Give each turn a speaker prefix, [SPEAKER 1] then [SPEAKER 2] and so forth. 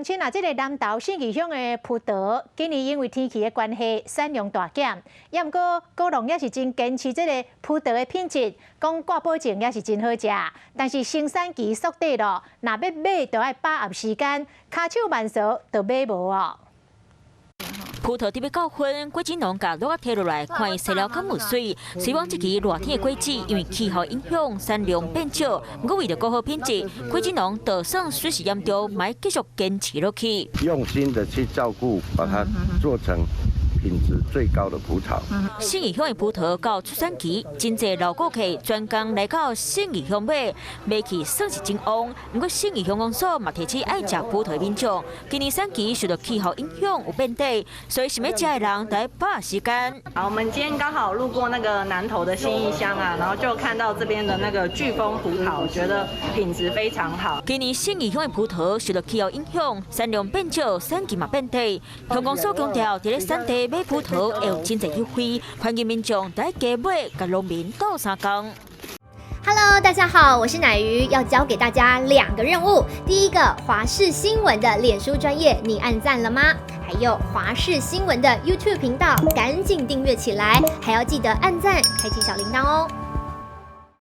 [SPEAKER 1] 親啊，這个南投信義鄉的葡萄，今年因為天氣的關係，產量大減。也毋過果農也是真堅持這个葡萄的品質，講掛保證也是真好食。但是生產期縮短咯，若欲買就愛把握時間，跤手慢趖就買無哦。
[SPEAKER 2] 葡萄得欲到分，果子農共橐仔提落來，看伊洗了敢有媠。雖罔這期熱天的果子，因為氣候影響，產量變少。毋過為著顧好品質，果子農就算損失嚴重，嘛繼續堅持落去。
[SPEAKER 3] 用心的去照顧，把它做成品質最高的葡萄。
[SPEAKER 2] 信義鄉的葡萄到出產期，真濟老顧客專工來到信義鄉買，買去算是真旺。毋過信義鄉公所嘛提醒愛食葡萄的民眾，今年產期受到氣候影響有變短，所以想欲食的人得把握時間。
[SPEAKER 4] 好，我們今天剛好路過那個南投的信義鄉啊，然後就看到這邊的那個巨峰葡萄，覺得品質非常好。
[SPEAKER 2] 今年信義鄉的葡萄受到氣候影響，產量變少，產期嘛變短。鄉公所強調，佇咧產地買葡萄會有真濟優惠，歡迎民眾來加買，共農民鬥相共。
[SPEAKER 5] Hello，大家好，我是奶魚，要交給大家兩個任務。第一個，華視新聞的臉書專頁，你按讚了嗎？還有華視新聞的 YouTube 頻道，趕緊訂閱起來，還要記得按讚，開啟小鈴鐺哦。